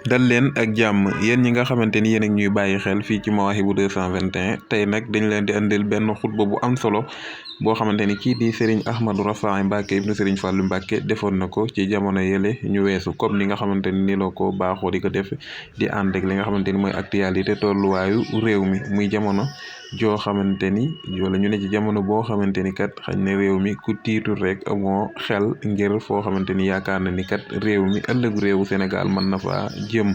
dal leen ak jàmm yéen ñi nga xamante ni yéen ak ñuy bàyyi xel fii ci Mawahibou 221 tey nag dañ leen di andil benn xutba bu am solo boo xamante ni kii di Serigne Ahmadou Rafahi Mbacké ibnu Serigne Fallou Mbacké defoon na ko ci jamono yële ñu weesu comme ni nga xamante ni la ko baaxoo di ko def di ànd ak li nga xamante ni mooy actualité tolluwaayu réew mi muy jamono joo xamante ni wala ñu ne ci jamono boo xamante ni kat xañ ne réew mi ku tiitul rek amoo xel ngir foo xamante ni yaakaar na ni kat réew mi ëllëgu réewu Sénégal mën na fa jëm.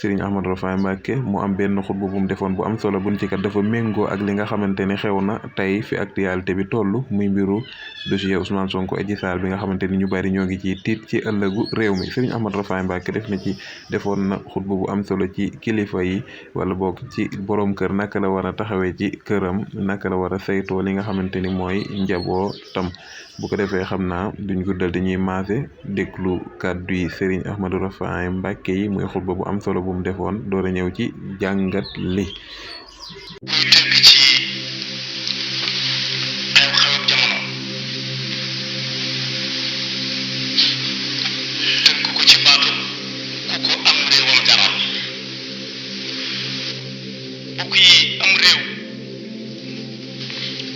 Serigne Ahmadou Rafahi Mbacké mu am benn xutba bu mu defoon bu am solo buñ ci kat dafa méngoo ak li nga xamante ni xew na tey fi actualité bi toll muy mbiru dossier Ousmane Sonko Adji Sarr bi nga xamante ni ñu bari ñoo ngi ci tiit ci ëllëgu réew mi Serigne Ahmadou Rafahi Mbacké defoon na xutba bu am solo ci kilifa yi wala boog ci borom kër naka la war a taxawee ci këram naka la war a saytoo li nga xamante ni mooy njabootam bu ko defee xam naa duñ guddal dañuy maase déglu kàddu yi Serigne Ahmadou Rafahi Mbacké yi muy xutba bu am solo bu mu defoon door a ñëw ci jàngat li kuy tënk ci xew-xew jamono tënk ko ci baatu ku ko am réewam jaral bokk yi am réew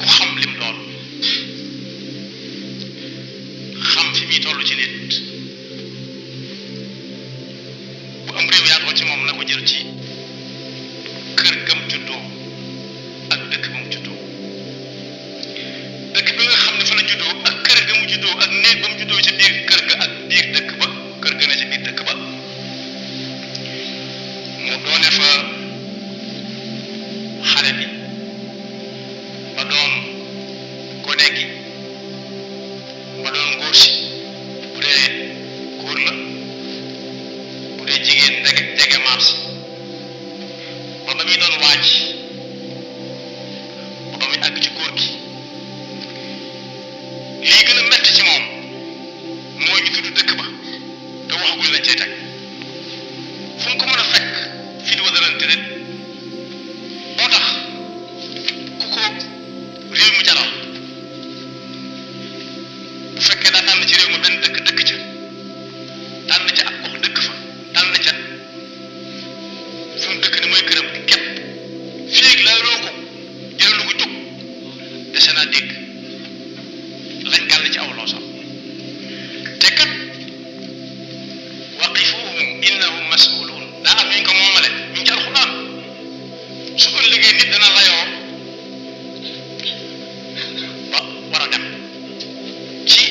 ku xam lim doon xam fi muy toll ci nit bu am réew yaa ko ci moom na ko jël ci kër gam juddoo ak dëkk ba mu juddoo dëkk bi nga xam ne fa la juddoo ak kër ga mu juddoo ak néeg ba mu juddoo ci biir kër ga ak biir dëkk ba kër ga ne ci biir dëkk ba mu doone fa xale bi ba doon gone gi ba doon ngóor si bu dee góor la bu dee jigéen ndege mars ba ba muy doon waaj ba muy àgg ci góor gi lii gën a metti ci moom mooy ñu tudd dëkk ba te waxaguñ lañ cay teg fu mu ko mën a fekk fii di wadarante rek moo tax ku ko réew mu jaral bu fekkee daa tànn ci réew ma benn dëkk dëkk ca tànn ca ak gox dëkk fa tànn ca fu mu dëkk ni mooy këram képp féeg laa loo ko jël lu ko jóg dese naa dégg lañ gàll ci aw loosam te kat waqifuhum innahum mas'ulun daa am ñu ko moomale ñu ngi ci alxuraan su ëllëgee nit dana layoo ba war a dem ci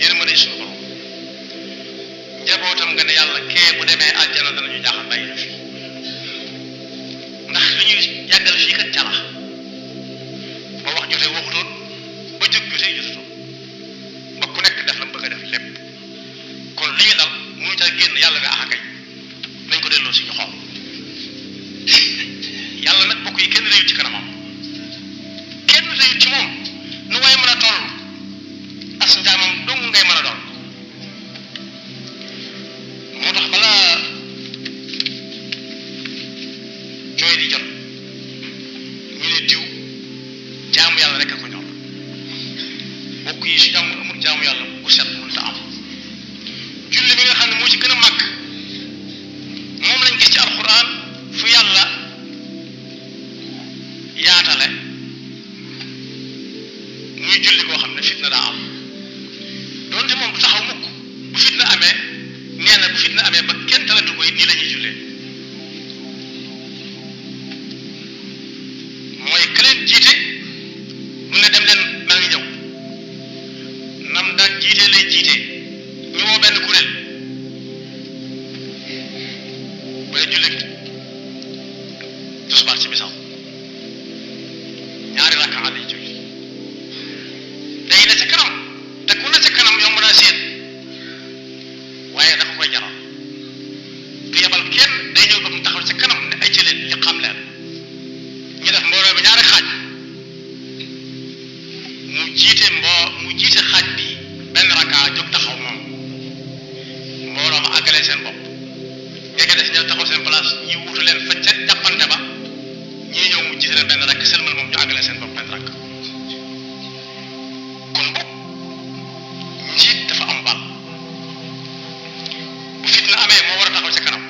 yërmande suñu borom njabootam nga ne yàlla kee bu demee àjjana danañu jaaxal bàyyi la fii ndax li ñuy yàggal fii kat cala ba wax jotee waxutoon ba jóg jotee jotutoon ba ku nekk def la mu bëgg a def lépp kon li ñu dal mënu ca génn yàlla ne axakay nañ ko delloo si ñu xool yàlla nag bokk yi kenn réyut ci kanamam kenn réyut ci moom nu waaye mën a toll as njaamam dong ngay mën a doon moo tax balaa jooy di jot ñu ne diw jaamu yàlla rek a ko ñor bokk yi su jaamu amul jaamu yàlla bu set mënta am julli mi nga xam ne moo ci gën a màgg moom lañ gis ci alxuraan fu yàlla yaatale muy julli koo xam ne fitna daa am doonte moom du taxaw mukk bu fitna amee nee na bu fitna amee ba kenn talatu ko it nii la ñuy jullee mooy ka leen jiite mu ne dem leen maa ngi ñëw nam daan jiite lay jiite ñu woo benn kuréel ba julli tisbaar ci misaal ñaari rakkaa lay julli day ne ca kanam te ku ne ca kanam yomb naa séen waaye dafa koy jaral du yebal kenn day ñëw ba mu taxaw ca kanam ne ay jëleen ñu xam leen ñu def mbooloo bi ñaari xaaj mu jiite xaaj bi benn rakkaa jóg taxaw moom mbooloo ma àggalee seen bopp nga des ñëw taxaw seen place ñi wuutu leen fa ca jàppante ba ñii ñëw mu jiite leen benn rakk sëlmal moom ñu àggalee seen bopp benn rakk kon bopp njiit dafa am bal bu fitna amee moo war a taxaw ca kanam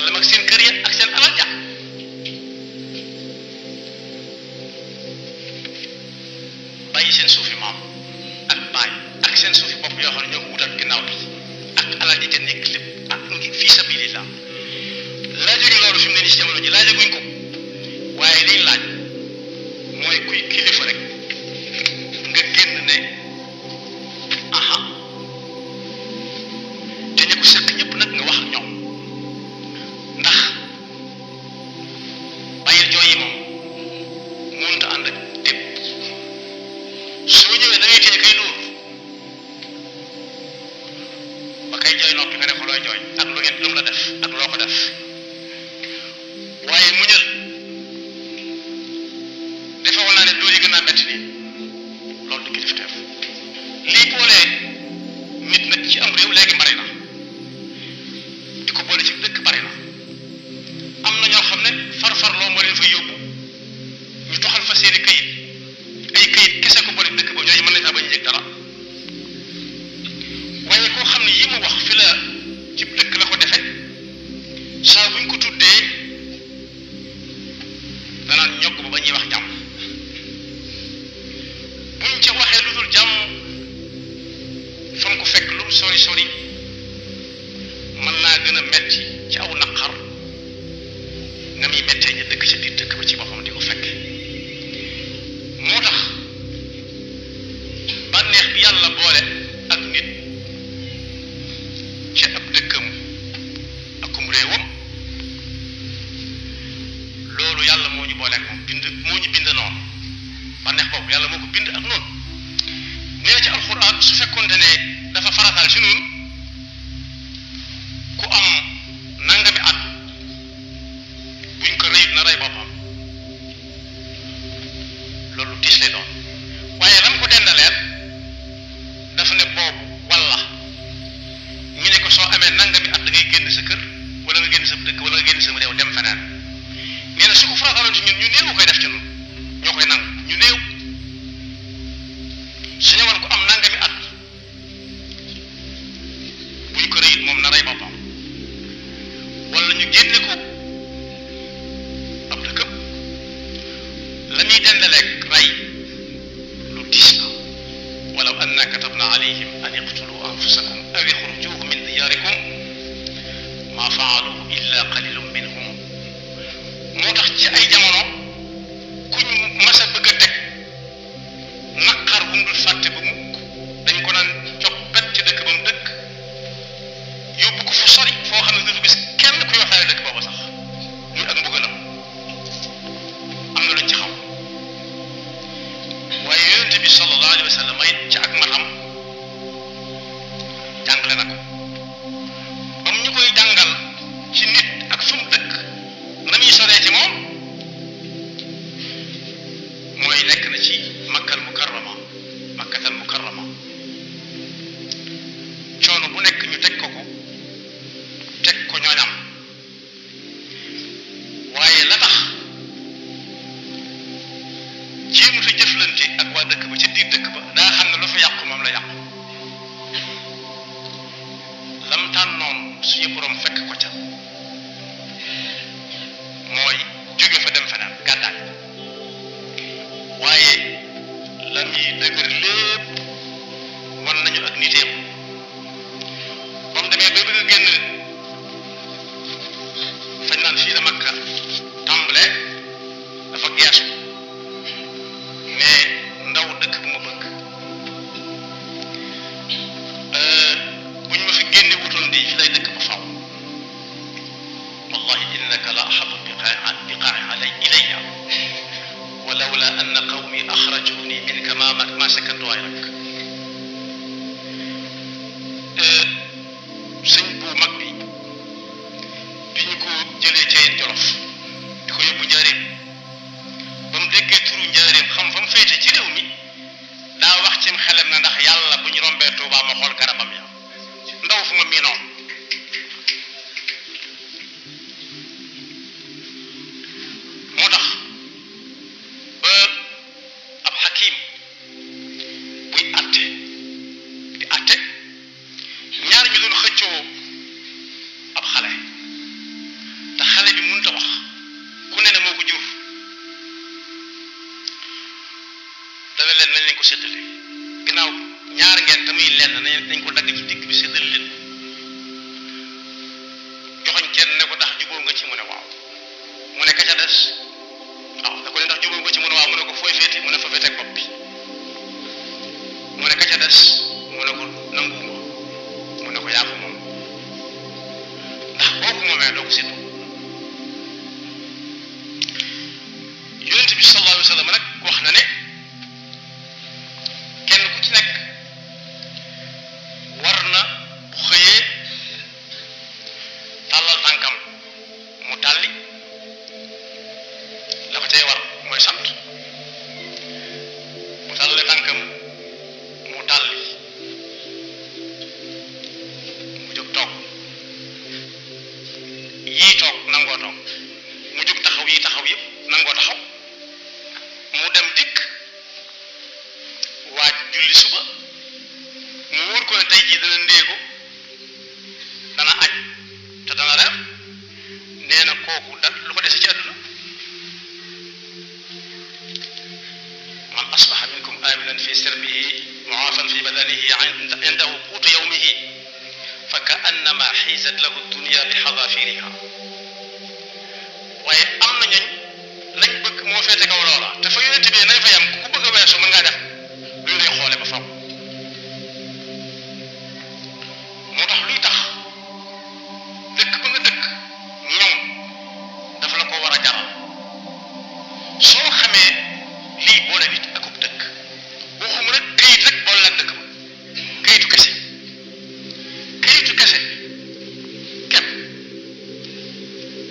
sallam ak seen kër ya ak seen alal ja bàyyi seen suufi maam ak baay ak seen suufi bopp yoo xam ne ñoo ko wutal ginnaaw bi ak alal ji ca nekk lépp ak ngi fii sabilillah laajaguñ loolu fi mu ne nii si jamono ji laajaguñ ko waaye liñ laaj mooy kuy kilifa rek nga génn ne aha te ña ko sëkk ñëpp nag nga wax ak ñoom ndax bàyyil jooy yi moom mënut a ànd ak tépp soo ñëwee da ngay téye kay dóor ba kay jooy noppi nga ne ko looy jooy ak lu ngeen lu mu la def ak loo ko def waaye muñal defe woon naa ne dóor yi gën naa metti nii loolu du kilifteef lii boolee nit nag ci am réew léegi bari na di ko boole ci dëkk bari na am na ñoo xam ne farfarloo moo leen fa yóbbu ñu toxal fa seeni këyit ay këyit kese ko boole dëkk ba ñooñu mën nañ faa bañ yëg dara waaye koo xam ne yi mu wax fi la ci dëkk la ko defe saa buñ ko tuddee danaan ñokk ba ñuy wax jàmm buñ ca waxee lu dul jàmm fa mu ko fekk lu mu sori sori mën naa gën a metti ci aw naqar na muy mettee ñu dëkk ca biir dëkk ba ci boppam di ko fekk moo tax bànneex bi yàlla boole ak nit ca ab dëkkam akum réewam loolu yàlla moo ñu boole ak moom moo ñu bind noonu bànneex boobu yàlla moo ko bind ak noonu nee ci alxuraan su fekkoonte ne dafa farataal ci noonu ku am nangami at buñ ko rëyit na rey boppam loolu tiis lay doon waaye lam ko dendaleer dafa ne boobu walla ñu ne ko soo amee nangami at da ngay génn sa kër wala nga génn sa dëkk wala nga génn sa réew dem feneen nee na su ko farataaloon ci ñun ñu néew koy def ci ñun ñoo koy nangu ñu néew su ñëwoon ko am nangami at buñ ko rëyit moom na rey boppam wala ñu génne ko ab dëkkam la muy dendaleeg rey lu diis la walaw anna katabna alayhim an iqtulu anfusakum aw ixrujuhu min diyarikum ma faaluhu illa qalilun minhum moo tax ci ay jamono kuñ mas a bëgg a teg naqar bu mu dul fàtte ba mukk dañ ko naan coppet ci dëkk ba mu dëkk yóbbu ko fu sori foo xam ne du gis kenn kuy waxtaane dëkk booba sax muy ak mbugalam am na luñ ci xam waaye yonente bi sallallahu alayhi wa sallam it ci ak matam jàngale na ko bam ñu koy jàngal ci nit ak fu mu dëkk na muy soree ci moom mooy nekk na ci makkatal mukarrama coono bu nekk ñu teg ko ñooñam waaye la tax jéemu fa jëflante ak waa dëkk ba ca diir dëkk ba daa xam ne lu fa yàqu moom la yàqu lam tànnoon suñu borom fekk ko ca mooy jóge fa dem feneen gàddaay waaye la muy dëgër lépp wan nañu ak niteem ba mu demee ba bëgg a génn fañ naan fii la Makka tàmbale dafa geesu ne ndaw dëkk bu ma bëgg buñ ma fi génne wutoon di fi lay dëkk ba faw wallahi innaka la ahabu biqaa'i ilayya walawla anna qawmi axrajuni minka ma sakantu ghayrak sëñ bu mag bi ñu ko jëlee ca yéen Jolof di ko yóbbu njaareem ba mu déggee turu njaareem xam fa mu féete ci réew mi daa wax cim xelam na ndax yàlla bu ñu rombee Tuubaa ma xool garabam ya ndaw fu ma miinoon moo tax ba ab xakim buy ko séddale ginnaaw ñaar ngeen tamuy lenn nañ ko dagg ci digg bi séddale leen joxoñ kenn ne ko ndax jubóo nga ci mu ne waaw mu ne ka ca des waaw da ko ne ndax jubóo nga ci mu ne waaw mu ne ko fooy féete mu ne fa féete ak bopp bi mu ne ka ca des mu ne ko nanguwuma mu ne ko yaa ko moom ndax boo ko moomee doo ko séddoo yonent bi sallallahu alayhi wa sallam nag wax na ne kenn ku ci nekk war na bu xëyee tàllal tànkam mu tàlli la ko cay war mooy sant mu tàllalee tànkam mu tàlli mu jóg toog yii toog nangoo toog mu jóg taxaw yii taxaw yëpp nangoo taxaw mu dem dikk waaj julli suba mu wóor ko ne tey jii dana ndéego dana añ te dana reer nee na kooku da lu ko dese ci àdduna man asbaha minkum aminan fi sirbihi muafan fi badanihi indahu quutu yawmihi fa ka annama xiisat lahu dunya bi xadafiriha waaye am na ñooñ lañ bëgg moo féete kaw loola te fa yonent bi nañ fa yam ku bëgg a weesu mën ngaa def luñ lay xoole ba faw moo tax luy tax dëkk ba nga dëkk ñoom dafa la ko war a jaral soo xamee lii boole nit akub dëkk waxuma nag këyit rek boole la dëkk ba këyitu kese képp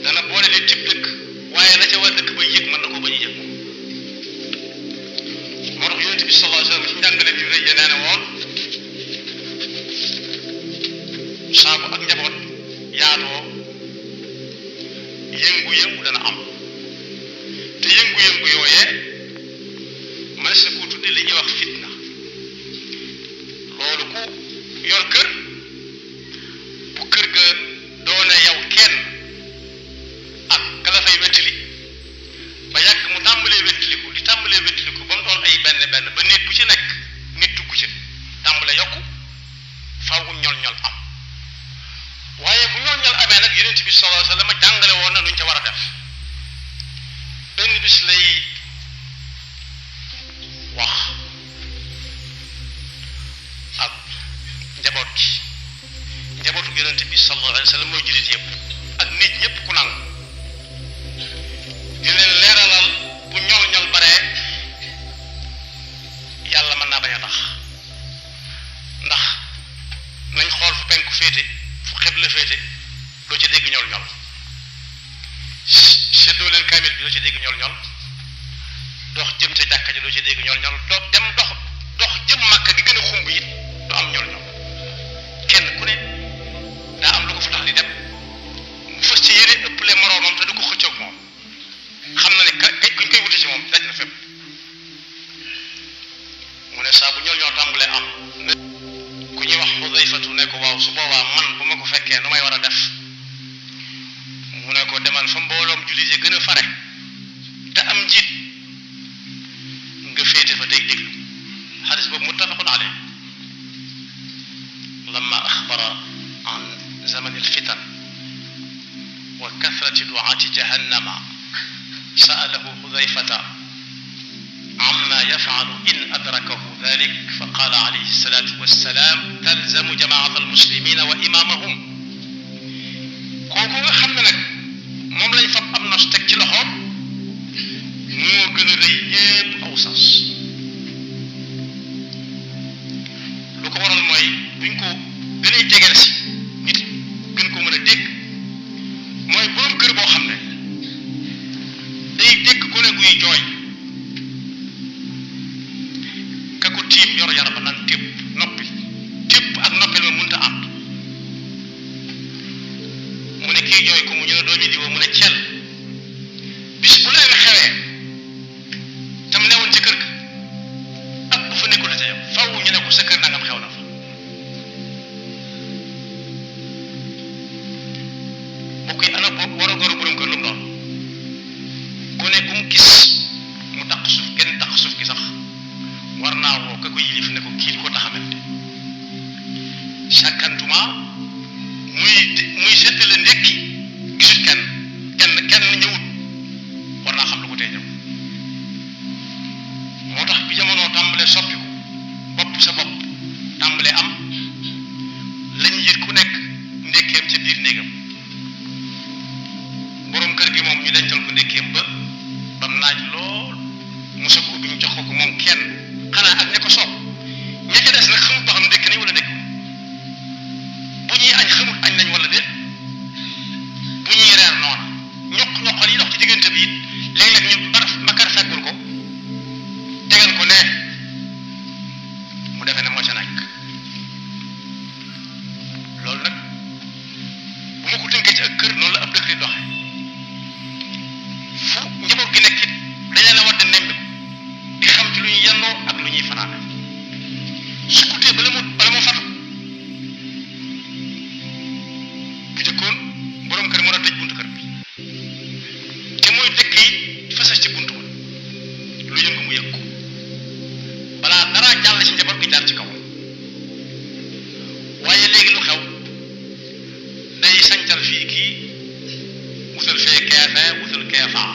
dana boole nit cib dëkk waaye la ca waa dëkk ba yëg mën na ko bañ a yëg moo tax yonent bi sallallahu alayhi wa sallam ci njàngale bi rëy nee na woon saabu ak njaboot yaatoo yëngu-yëngu dana am te yëngu-yëngu yooyee mënees na koo tudde li ñuy wax fitna loolu ku yor kër bu kër ga doone yow kenn ak kala fay wettili ba yàgg mu tàmbalee wettiliku di tàmbalee wettiliku ba mu doon ay benn benn ba nit bu ci nekk nit dugg ci tàmbale yokku faaw ñol-ñol am waaye bu ñol-ñol amee nag yonent bi sallallahu alayhi wa sallam jàngale woon na nuñ ca war a def benn bis lay wax ak njaboot gi njabootu yonent bi sallallahu alayhi wa sallam mooy jullit yëpp ak nit ñëpp ku nangu di leen leeralal bu ñol-ñol baree yàlla mën naa bañ a tax ndax nañ xool fu penku féete fu xibla féete doo ci dégg ñol-ñol séddoo leen kaamil bi doo ci dégg ñol-ñol dox jëm ca jàkka ji doo ci dégg ñol-ñol dem dox jëm màkka gi gën a xumb it du am ñol-ñol kenn ku ne daa am lu ko fa tax di dem mu fas ci yéene ëppale moroomam te du ko xëccoog moom xam na ne kuñ koy wute ci moom daj na fépp mu ne saa bu ñol-ñol tàmbalee am ku ñuy wax Xudayfatu ne ko waaw su boobaa man bu ma ko fekkee nu may war a def mu ne ko demal fa mbooloom jullit yi gën a fare te am njiit nga féete fa tey déglu xadis boobu muttafaqun alayh lamma axbara an zamani alfitan wa kathrati duaati jahannama sa'alahu Xudayfata amma yafalu in adrakahu dalik fa qala alayhi salatu wassalam talzamu jamaata almuslimina wa imamahum kooku nga xam ne nag moom lañ fab am nos teg ci loxoom moo gën a rëy ñépp aw sas lu ko waral mooy buñ ko gënee jegeel si nit gën ko mën a dégg mooy borom kër boo xam ne day dégg ku ne guy jooy ka ko tiim yor yaraba naan tépp noppi tépp ak noppil ma mënta ànd mu ne kii jooy ko mu ñu ne doomi diwoo mu ne cel bis bu leen xewee tam newoon ci kër ga ak bu fa nekkul ca yow faw ñu ne ko sa kër nangam xew na fa bokk yi ana war a góor borom kër lu mu doon gone bu mu gis mu taq suuf genn taq suuf gi sax war naa ñu dencal ko ndékkeem ba bam naaj lool mu soog ko bi ñu jox ko moom kenn xanaa ak ña ko soob ña ca des nag xamul ba xam ndékk nañ wala ndékk bu ñuy añ xamul añ nañ wala déet bu ñuy reer noona ñoq yi dox ci diggante bi it léeg-léeg ñu bakar fekkul ko tegal ko ne mu defee ne moo ca nekk loolu nag bu ma ko tënkee ci ak kër noonu la ab dëkk di doxe fu njaboot gi nekk it dañ leen a war di nemmi ko di xam ci lu ñuy yendoo ak lu ñuy fanaane su kutee bala mu fatu bu jëkkoon borom kër moo daan tëj buntu kër bi te mooy dëkk yi fasas ci buntu ba lu yëngu mu yëg ko balaa dara jàll ci njaboot gi jaar ci kaw waaye léegi lu xew day sancal fii kii wutal fee keefee wutal keefaa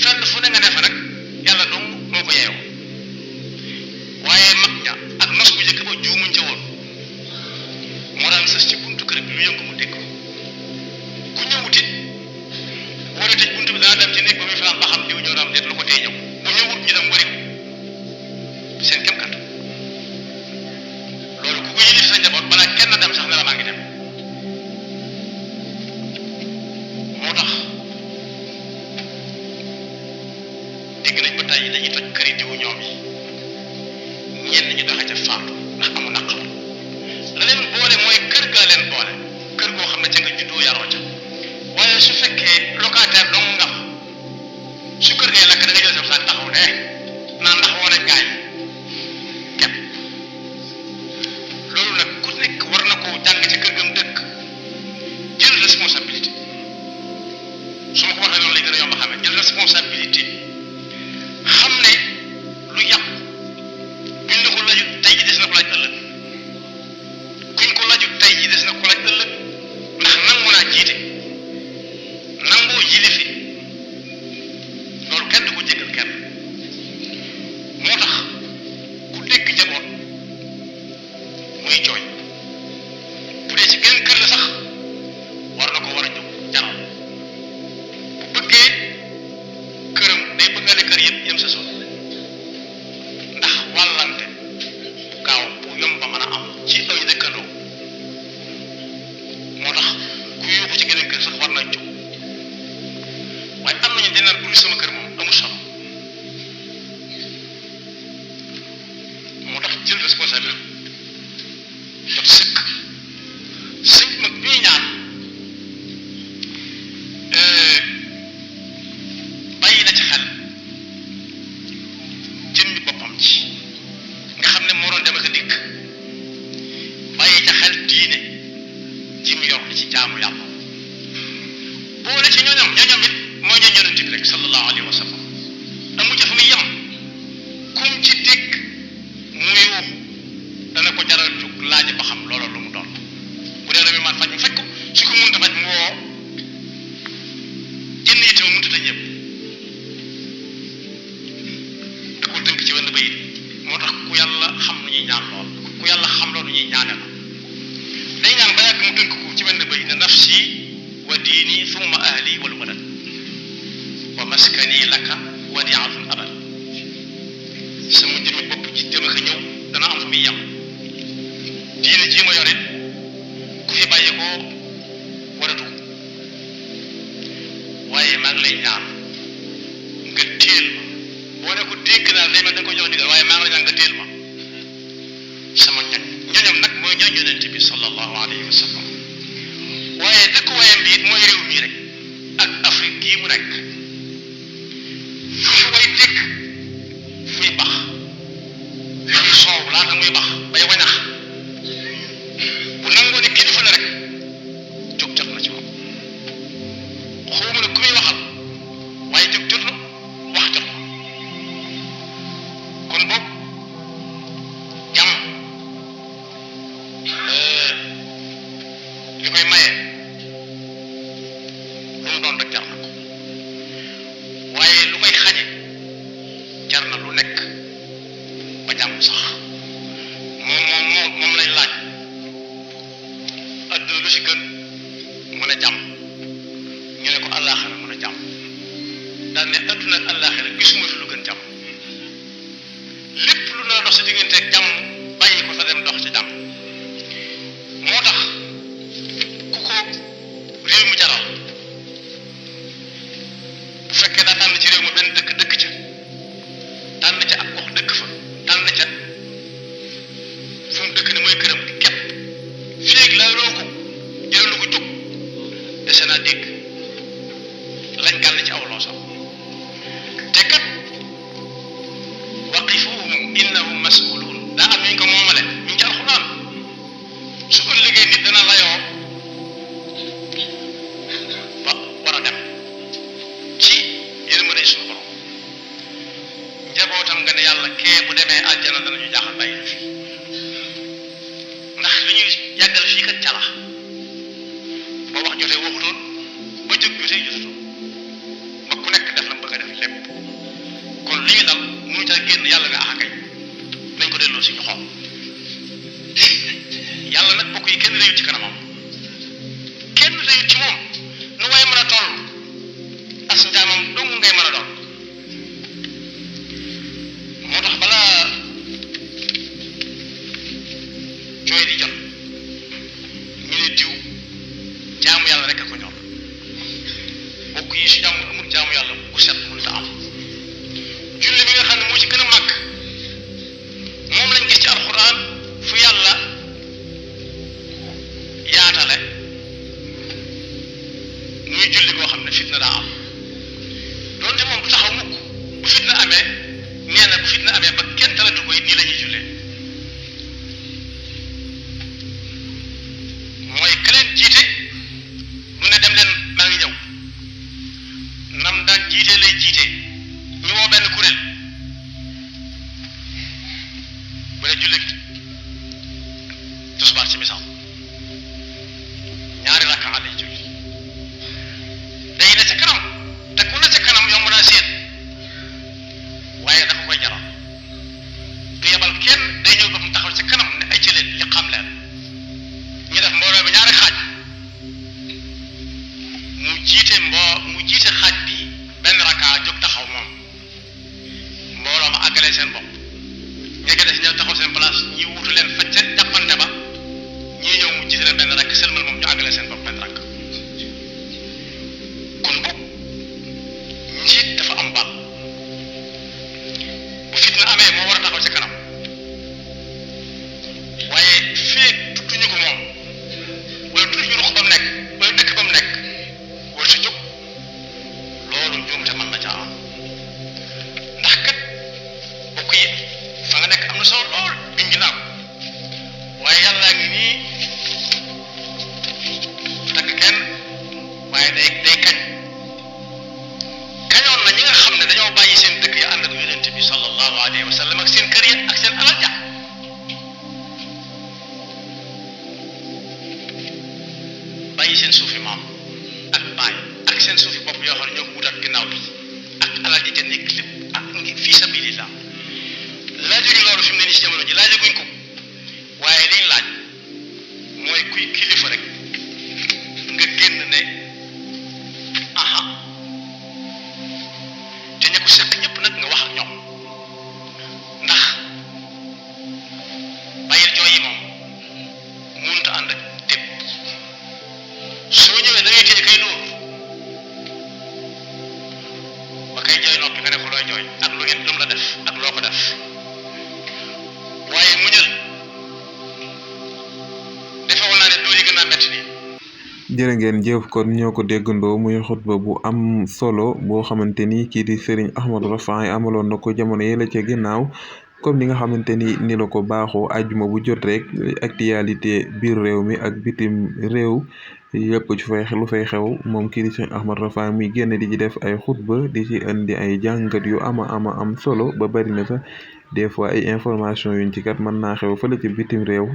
fenn fu ne nga ne fa nag yàlla dong moo ko yeewoo waaye mag ña ak nos bu njëkk ba juumuñ ca woon moo daan sës ci buntu kër bi lu yëngu mu dégg ku ñëwut it boo dee tëj buntu bi dana dem ci néeg ba muy fanaan ba xam diw ñëw na am déet lu ko tee ñëw bu ñëwut ñu dem wari ko seen kem kat loolu ku ko yilif sa njaboot balaa kenn dem sax ne la maa ngi dem moo tax dégg nañ ba tey dañuy toj këri diwu ñoom yi ñenn ñi doxe ca faatu ndax amu naqar la leen boole mooy kër gaa leen boole kër goo xam ne ca nga juddoo yaroo ca waaye su fekkee locataire dong nga fa su kër gee lakk da nga jël sa saak taxaw ne naan ndax woon nañ gaay képp loolu nag ku nekk war na koo jàng ci kër gam dëkk jël responsabilité su ma ko waxee noonu lay gën a yomb a xamee jël responsabilité xam ne lu yàqu buñ la ko laju tey ji des na ko laaj ëllëg kuñ ko laju tey ji des na ko laaj ëllëg ndax nangu naa jiite nangoo yilifi loolu kenn du ko jéggal kenn moo tax ku dégg njaboot muy jooy bu dee ci genn kër la sax war na ko war a jóg jaral bu bëggee këram day bëggale kër yëpp yëm sa sol ndax wàllante bu gaaw bu yomb ba mën a am ci ay dëkkandoo moo tax ku yóbbu ci geneen kër sax war na jóg waaye am nañu dina pour sama kër moom amul solo moo tax jël responsabilité jot sëkk sëñ mag ñuy ñaan bàyyi na ci xel jëmmi boppam ci nga xam ne moo doon dem ak a dikk bàyyi ca xel diine ji mu yor ci jaamu yàlla boole ci ñooñam it mooy ñooñ yonent bi rek sallallahu alayhi wa sallam amu ca fu muy yem kum ci dégg mu yuuxu dana ko jaral jóg laaj ba xam loolu lu mu doon bu dee la muy man faj mu fekk ko su ko mënta faj mu woo jënn itam mënta ta ñëpp da ko tënk ci wenn bayit moo tax ku yàlla xam nu ñuy ñaan lool ku yàlla xam loolu ñuy ñaane la day ñaan ba yàgg mu tënk ko ci wenn bayit ne nafsi wa diini summa ahli wal walad wa maskani laka wadiatun abad sama jëmmi bopp ci dem ak ñëw dana am fu muy yem diine ji ma yorit ku fi bàyyi ko waratu waaye maa ngi lay ñaan nga téel ma boo ne ko dégg naa day mel da nga ko jox ndigal waaye maa ngi lay ñaan nga téel ma sama ñoñam nag mooy ñooñ yonent bi sallallahu alayhi wa sallam waaye dëkkuwaayam bi it mooy réew mii rek ak Afrique gii mu nekk fu ñu way dégg fuy bax soow laata muy bax bay wañax bu nangoo ne kilifa la rek jóg jot na ci moom xawma ne ku muy waxal waaye jóg jot na wax jot na kon boog jàmm li koy maye lu mu doon rek jar na ko waaye lu koy xañe jar na lu nekk ba jàmm sax moom lañ laaj adduna lu si gën mu ne jàmm ñu ne ko àllaaxira jàmm daan ne adduna ak àllaaxira gisuma fi lu gën jàmm lépp lu na dox sa diggante ak jàmm bàyyi ko sa dem dox ci jàmm moo tax ku ko réew mi jaral bu fekkee daa tànn ci réew mi benn dëkk ca tànn ca ak gox dëkk fa tànn ca fu mu dëkk ni mooy këram képp féeg la loo ko jëlalu ko jóg dese naa dégg lañ gàll ci aw loosam te kat waqifuhum innahum mas'uluun daa am ñu ko moomale ñu ci alxuraan su ko liggéey nit dana layoo ba war a dem ci yërmande suñu borom njabootam nga ne yàlla kee bu demee aljana danañu jaaxal bàyyi la fi ndax li ñuy yàggal fii kat cala ba wax jotee waxutoon ba jóg jotee jotutoon ba ku nekk def la mu bëgg a def lépp kon li ñu dal mënu ca génn yàlla nga ax kay nañ ko delloo si ñu xool yàlla nag bokk yi kenn réyut ci kanamam kenn réyut ci moom nu waaye mën a toll as njaamam dong ngay mën a doon moo tax balaa jooy di jot ñu ne diw jaamu yàlla rek a ko ñor bokk yi si jaamu amul jaamu yàlla bu set mënut a am julli bi nga xam ne moo ci gën a màgg moom lañ gis ci alxuraan fu yàlla yaatale muy julli boo xam ne fitna daa am doonte moom du taxaw mukk bu fitna amee nee na bu fitna amee ba kenn talatu ko it nii la ñuy jullee mooy ka leen jiite du ne dem leen maa ngi ñëw nam daan jiite lay jiite ñu woo benn kuréel bu dee jullit tisbaar ci misaal ñaari rakkaa lay julli day ne ca kanam te ku ne ca kanam yomb naa séen waaye dafa koy jaral du yebal kenn day ñëw boppam taxaw ca kanam ne ay ci leen li xam leen ñu def mbooloo bi ñaari xaaj mu jiite xaaj bi benn rakkaa jóg taxaw moom mbooloo ma àggalee seen bopp ña ca des ñëw taxaw seen place ñi wuutu leen fa ca jàppante ba ñii ñëw mu jiite leen benn rakk sëlmal moom ñu àggalee seen bopp benn rakk kon boog njiit dafa am bal bu fitna amee moo war a taxaw ca kanam waaye feeg tudduñu ko moom wala tudduñu ruq ba mu nekk wala dëkk ba mu nekk war sa jóg loolu njuumte mën na caa am ndax kat bokk yi fa nga nekk am na solo lool biñ ginnaaw waaye yàllaa ngi nii tagg kenn waaye day kañoon na ñi nga xam ne dañoo bàyyi seen dëkk ya ànd ak yonent bi sallallahu alayhi wa sallam ak seen kër ya ak seen alal ja bàyyi seen suufi maam ak baay ak seen suufi bopp yoo xam ne ñoo ko wutaat ginnaaw bi ak alal ji ca nekk lépp ak ngi fii sabilillah laajuñu loolu fi mu ne nii si jamono ji laajaguñ ko waaye liñ laaj mooy kuy kilifa rek nga génn ne aha te ña ko seq ñëpp nag nga wax ak ñoom ndax bàyyil jooy yi moom mënut a ànd ak tépp soo ñëwee da ngay téye kay dóor ba kay jooy noppi nga ne ko looy jooy ak lu ngeen lum la def ak loo ko def waaye muñal defewul naa ne dóor yi gën naa metti nii jërë ngeen jëf kon ñoo ko déggandoo muy xutba bu am solo boo xamante ni kii di Serigne Ahmadou Rafahi amaloon na ko jamono yële ca ginnaaw comme ni nga xamante ni la ko baaxoo àjjuma bu jot rek actualité biir réew mi ak bitim réew yëpp ci lu fay xew moom kii di Serigne Ahmadou Rafahi muy génn di ci def ay xutba di ci indi ay jàngat yu ama am solo ba bari na sax des fois ay information yuñ ci kat mën naa xew fële ci bitim réew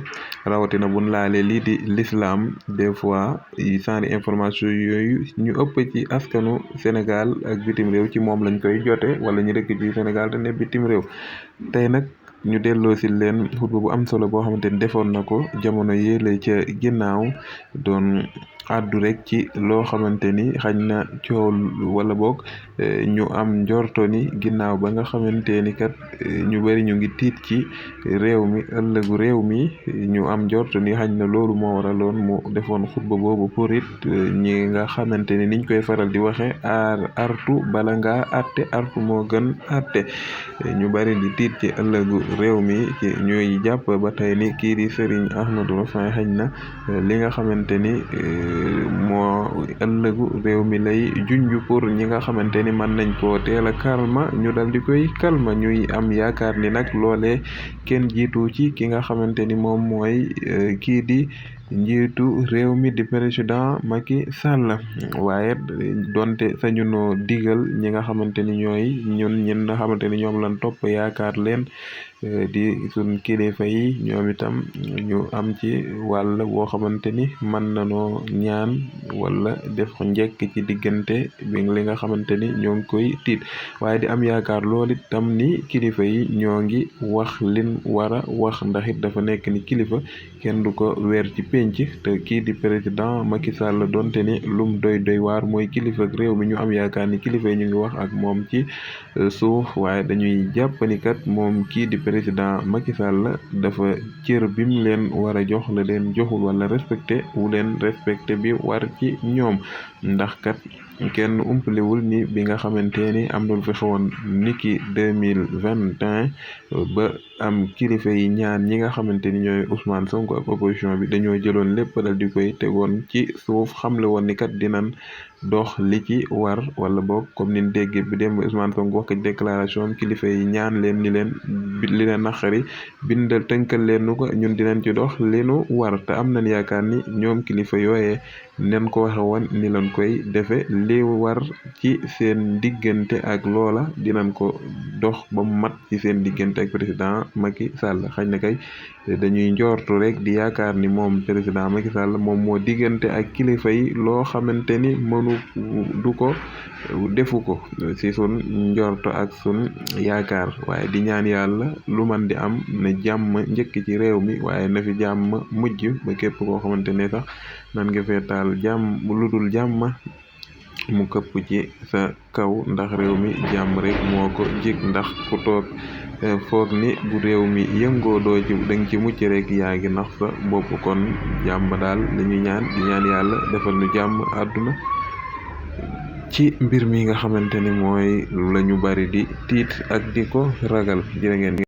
rawatina buñ laalee lii di l'islam des fois sànni information yooyu ñu ëpp ci askanu Sénégal ak bitim réew ci moom lañ koy jote wala ñu dëkk ci Sénégal te ne bitim réew tey nag ñu delloo si leen xutba bu am solo boo xamante ni defoon na ko jamono yële ca ginnaaw doon àddu rek ci loo xamante ni xañ na coow wala boog ñu am njorto ni ginnaaw ba nga xamante ni kat ñu bari ñu ngi tiit ci réew mi ëllëgu réew mi ñu am njorto ni xañ na loolu moo waraloon mu defoon xutba boobu pour it ñi nga xamante ni niñ koy faral di waxe artu bala nga atte artu moo gën atte ñu bari di tiit ci ëllëgu réew mi ci ñuy jàpp ba tey ni kii di Serigne Ahmadou Rafahi xañ na li nga xamante ni moo ëllëgu réew mi lay junj pour ñi nga xamante ni mën nañ koo teel a kalma ñu dal di koy kalma ñuy am yaakaar ni nag loolee kenn jiitu ci ki nga xamante ni moom mooy kii di njiitu réew mi di président Macky Sall waaye donte sañu noo digal ñi nga xamante ni ñooy ñun nga xamante ni ñoom lañ topp yaakaar leen di suñ kilifa yi ñoom itam ñu am ci wàll boo xamante ni mën nanoo ñaan wala def njekk ci diggante bi li nga xamante ni ñoo ngi koy tiit waaye di am yaakaar lool itam ni kilifa yi ñoo ngi wax lin wara wax ndax it dafa nekk ni kilifa kenn du ko weer ci penc te kii di président Macky Sall donte ni lum doy waar mooy kilifa ak réew mi ñu am yaakaar ni kilifa yi ñu ngi wax ak moom ci suuf waaye dañuy jàpp ni kat moom kii di président Macky Sall dafa cër bim leen war a jox la leen joxul wala respecté wu leen respecté bi war ci ñoom ndax kat kenn umpalewul ni bi nga xamante ni am na lu fi xewoon niki 2021 ba am kilifa yi ñaan ñi nga xamante ni ñooy Ousmane Sonko ak opposition bi dañoo jëloon lépp dal di koy tegoon ci suuf xamle woon ni kat dinañ dox li ci war wala boog comme niñ dégg bi dem Ousmane Sonko wax ak déclaration kilifa yi ñaan leen ni leen li leen naqari bindal tënkal leen nu ko ñun dinañ ci dox li nu war te am nañ yaakaar ni ñoom kilifa yooyee nen ko waxe woon ni lañ koy defe li war ci seen diggante ak loola dinañ ko dox ba mu mat ci seen diggante ak président Macky Sall xañ na kay dañuy njortu rek di yaakaar ni moom président Macky Sall moom moo diggante ak kilifa yi loo xamante ni mënu du ko defu ko ci sun njorto ak sun yaakaar waaye di ñaan yàlla lu man di am na jàmm njëkk ci réew mi waaye na fi jàmm mujj ba képp koo xamante ne sax nan nga feetaal jàmm lu dul jàmm mu këpp ci sa kaw ndax réew mi jàmm rek moo ko jig ndax ku toog foog ni bu réew mi yëngoo doo ci danga ci mucc rek yaa ngi nax sa bopp kon jàmm daal lañu ñaan di ñaan yàlla defal nu jàmm àdduna ci mbir mi nga xamante ni mooy lañu bari di tiit ak di ko ragal jërë ngeen